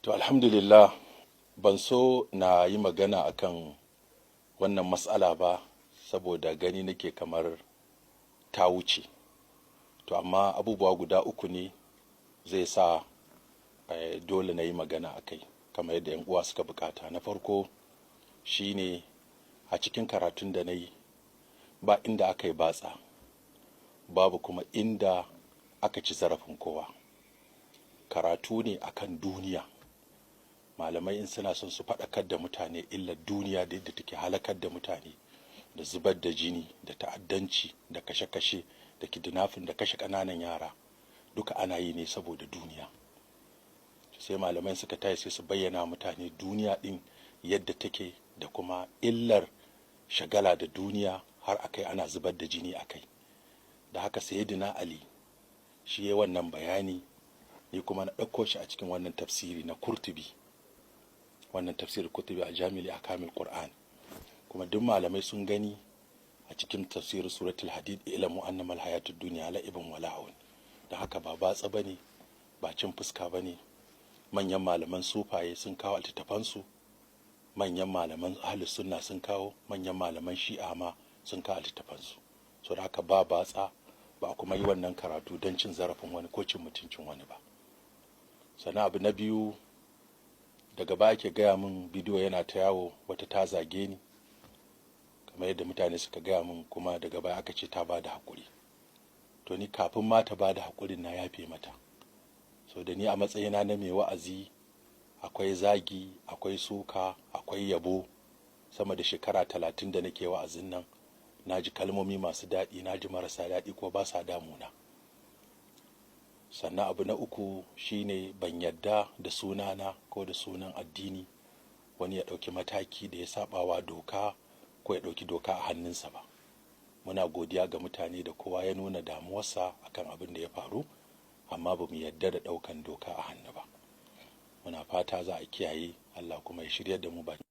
To, alhamdulillah, ban so na yi magana akan wannan matsala ba saboda gani nake kamar ta wuce. To, amma abubuwa guda uku ne zai sa dole na yi magana a kai kamar yadda 'yan uwa suka bukata. Na farko shine, a cikin karatun da na yi, ba inda aka yi batsa, babu kuma inda aka ci zarafin kowa. Karatu ne akan duniya. Malamai in suna son su faɗakar da mutane illar duniya da yadda take halakar da mutane, da zubar da jini, da ta'addanci, da kashe-kashe, da kidnapping, da kashe ƙananan yara, duka ana yi ne saboda duniya. Sai malamai suka tashi, sai su bayyana mutane duniya ɗin yadda take da kuma illar shagala da duniya har akai ana zubar da jini akai. Da haka Sayyidina Ali shi ya wannan bayani, ni kuma na ɗauko shi a cikin wannan tafsiri na Kurtubi, wannan tafsirin Kurtubi a Jami'i Ahkamil Qur'an. Kuma duk malamai sun gani a cikin tafsirin Suratul Hadid: "I'lamu annamal hayatud dunya la'ibun wa lahawun." Da haka ba batsa bane, ba cin fuska bane. Manyan malaman sufaye sun kawo littattafansu, manyan malaman Ahlus Sunna sun kawo, manyan malaman Shi'a ma sun kawo littattafansu. So da haka ba batsa, ba kuma yi wannan karatu don cin zarafin wani ko cin mutuncin wani ba. Sannan abu na biyu, daga baya ke gaya min bidiyo yana ta yawo, wata ta zage ni kamar yadda mutane suka gaya min, kuma daga baya aka ce ta ba da haƙuri. To, ni kafin ma ta ba da haƙurin na yafe mata. So da ni a matsayina na mai wa'azi, akwai zagi, akwai suka, akwai yabo. Sama da shekara 30 da nake wa'azin nan, na ji kalmomi masu daɗi, na ji marasa daɗi, ko ba sa damuna. Sannan abu na uku shine, ban yadda da sunana ko da sunan addini wani ya ɗauki mataki da ya saɓawa doka ko ya ɗauki doka a hannunsa ba. Muna godiya ga mutane da kowa ya nuna damuwarsa akan abin da ya faru, amma ba mu yadda da ɗaukan doka a hannu ba. Muna fata za a kiyaye, Allah kuma ya shirya da mu baki.